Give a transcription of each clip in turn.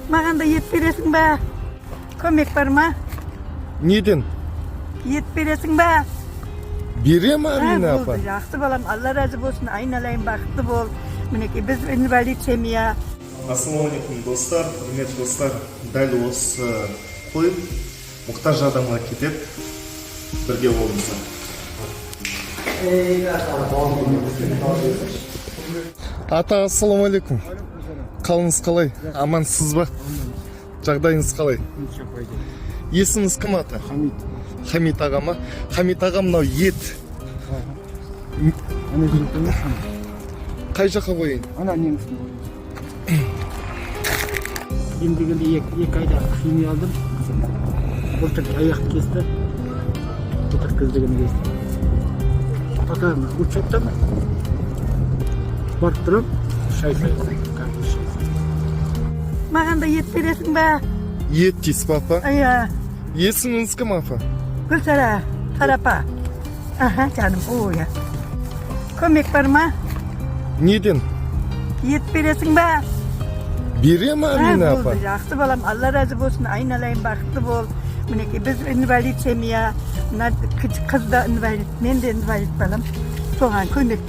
Маған да ет бересің ба? Көмек бар ма? Неден? Ет бересің ба? Берем, әрине, А, апа. болды, жақсы, балам, Алла разы болсын, айналайын, бақытты бол. Мінекей, біз инвалид семья. Ассалаумағалейкум, достар, құрметті достар! Дәл осы қой мұқтаж адамға кетеді. Бірге болыңыздар. Ата, ассалаумағалейкум! Қалыңыз қалай, амансыз ба? Жағдайыңыз қалай? Есіміңіз кім, ата? Хамит. Хамит аға ма? Хамит аға, мынау ет. Ана жерге қоймайсың. Қай жаққа қояйын? Ана немістің қойыңыз. Емдегенде 2 айда химия алдым. Былтыр аяқ кесті. Былтыр күздігіні кесті. Пока учеттамын. Барып тұрамын. 3 ай сайын. Каждый 3 ай сайын. Маған да ет бересің ба? Ет дейсіз ба, апа? Иә. Есіміңіз кім, апа? Гүлсара Тарапа. Аха, жаным, ой. Көмек бар ма? Неден? Ет бересің ба? Берем, әрине, А, апа. болды, жақсы, балам, Алла разы болсын, айналайын, бақытты бол. Мінекей, біз инвалид семья. Мына қыз да инвалид, мен де инвалид, балам. Соған көмек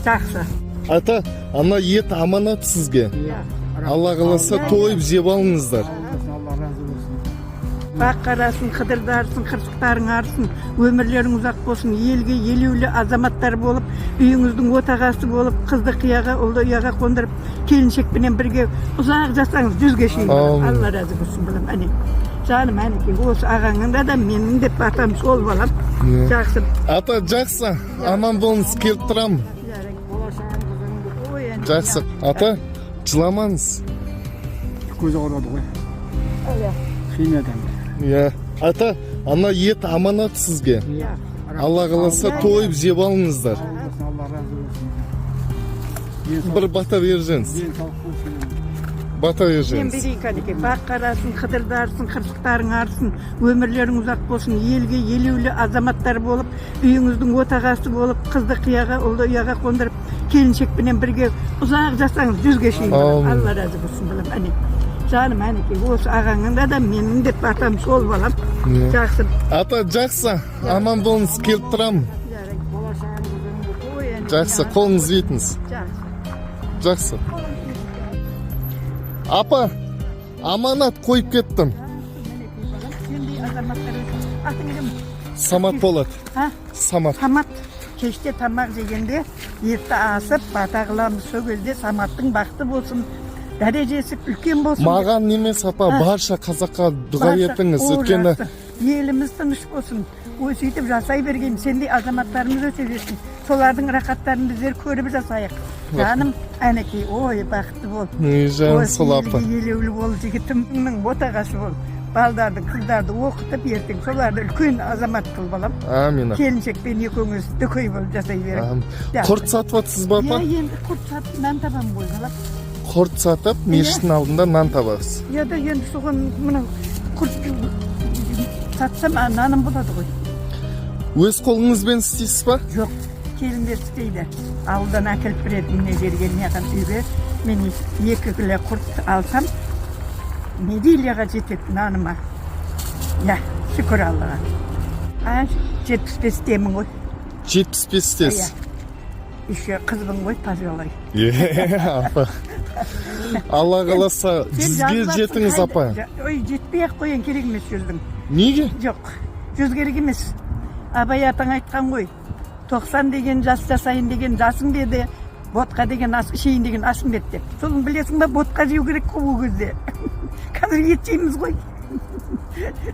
жақсы. Ата, ана ет аманат сізге. Алла қаласа, тойып жеп алыңыздар. Алла разы болсын. Бақ қарасын, қыдырдарсын, қырсықтарың арсын, өмірлерің ұзақ болсын, елге елеулі азаматтар болып, үйіңіздің отағасы болып, қызды қияға, ұлды ұяға қондырып, келіншекпенен бірге ұзақ жасаңыз, 100-ге шейін, балам. Аумин. Алла разы болсын, балам, әне. Жаным, әнекей, осы ағаңның да, менің де батам сол, балам. Иә. Жақсы. Ата, жақсы, аман болыңыз, келіп тұрамын. Ой, әне. Жақсы, ата, жыламаңыз. Көзі ауырады ғой. Иә. Химиядан. Иә, ата, ана ет аманат сізге. Иә. Алла қаласа, тойып жеп алыңыздар. Алла разы болсын. Бір бата беріңіз. Денсаулық болсын. Бата Мен беріңіз. берейін, кәдеке. Бақ қарасын, қыдырдарсын, қырсықтарың арсын, өмірлерің ұзақ болсын, елге елеулі азаматтар болып, үйіңіздің отағасы болып, қызды қияға, ұлды ұяға қондырып, келіншекпенен бірге ұзақ жасаңыз, 100-ге шейін, балам. Аумин. Алла разы болсын, балам, әне. Жаным, әнекей, осы ағаңның да, менің де батам сол, балам. Иә. Жақсы. Ата, жақсы, аман болыңыз, келіп тұрамын. Ой, әне. Жақсы, қолыңызды етіңіз. Жақсы. Жақсы, апа, аманат қойып кеттім. Мінекей, балам, сендей азаматтар өсіп. Атың кім? Самат болады. А? Самат. Самат, кеште тамақ жегенде етті асып, бата қыламыз. Сол кезде Саматтың бақыты болсын, дәрежесі үлкен болсын деп. Маған емес, апа, барша қазаққа дұға етіңіз. О, Өйткені жақсы. Еліміз тыныш болсын, ой, сөйтіп жасай берген сендей азаматтарымыз өсе берсін, солардың рахаттарын біздер көріп жасайық, жаным, әнекей, ой, бақытты бол. Не, жаным Ой, сол, апа. елге елеулі бол, жігітімнің отағасы бол, балдарды, қыздарды оқытып, ертең соларды үлкен азамат қыл, балам. Әмин, апа. Келіншекпен екеуіңіз дөкей болып жасай берің. Әмин. Жақсы. Құрт сатып жатсыз ба, апа? Иә, енді құрт сатып нан табамын ғой, балам. Құрт сатып, мешіттің алдында нан табасыз. Иә да, енді соған мынау құрт сатсам, наным болады ғой. Өз қолыңызбен істейсіз ба? Жоқ, келіндер істейді, ауылдан әкеліп береді мына жерге, маған, үйге. Мен 2 кило құрт алсам, неделяға жетеді наныма. Иә, шүкір Аллаға. А, 75-темін ғой. 75-тесіз. Иә, еще қызбын ғой, пожилой. Е, апа, Алла қаласа, Сен 100-ге жазбапсың, жетіңіз, апа. Ой, жетпей ақ қояйын, керек емес 100-дің. Неге? Жоқ, 100 керек емес. Абай атаң айтқан ғой, 90 деген жас жасайын деген жасым деді, ботқа деген ас ішейін деген асым бер деп. Соны білесің ба, ботқа жеу керек қой ол кезде. Қазір ет жейміз ғой.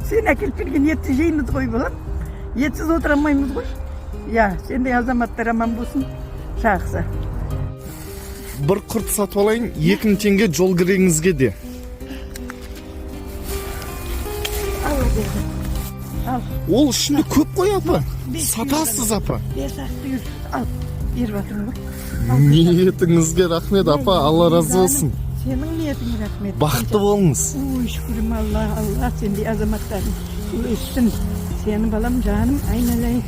Сен әкеліп берген етті жейміз ғой, балам. Етсіз отыра алмаймыз ғой. Иә, сендей азаматтар аман болсын. Жақсы. Бір құрт сатып алайын, 2000 теңге жол кіріңізге де. Ал, деді. Ал. Ол ішінде көп қой, апа. 5 Сатасыз, апа. Бес ақ түгел. Ал, беріп жатырмын ғой. Ниетіңізге рахмет, апа, Алла разы болсын. Сенің ниетіңе рахмет. Бақытты болыңыз. Ой, шүкірім Алла, Алла сендей азаматтардың өссін. Сені, балам, жаным, айналайын.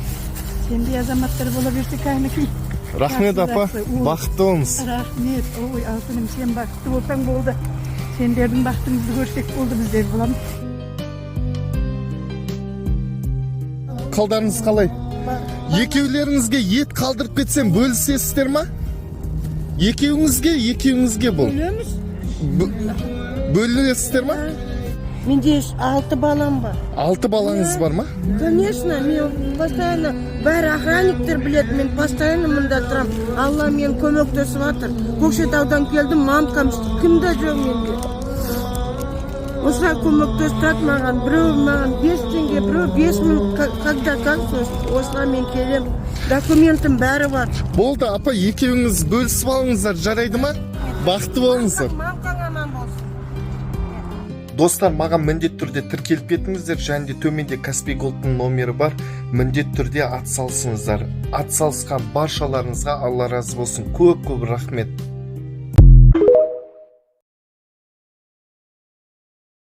Сендей азаматтар бола берсе, кәнекей. Рахмет, Жақсы, апа. жақсы. Ой, Бақытты болыңыз. Рахмет. Ой, алтыным, сен бақытты болсаң болды. Сендердің бақытыңызды көрсек болды біздер, балам. Қалдарыңыз қалай? Екеулеріңізге ет қалдырып кетсем, бөлісесіздер ма? Екеуіңізге, екеуіңізге бұл. Бөлеміз. Бөлісесіздер ма? Менде алты балам бар. Алты балаңыз бар ма? Конечно, мен постоянно, бәрі охранниктер біледі, мен постоянно мында тұрамын. Алла мен көмектесіп жатыр. Көкшетаудан келдім, мамкам кімде жоқ менде. Осылай көмектесіп тұрады маған. Біреу маған 5 теңге, біреу 5000, когда как, осылай мен келемін. Документім бәрі бар. Болды, апа, екеуіңіз бөлісіп алыңыздар, жарайды ма? Бақытты болыңыздар. Мамкаң аман болсын. Достар, маған міндетті түрде тіркеліп кетіңіздер және де төменде Каспий Голдтың номері бар, міндетті түрде атсалысыңыздар. Атсалысқан баршаларыңызға Алла разы болсын, көп көп рахмет.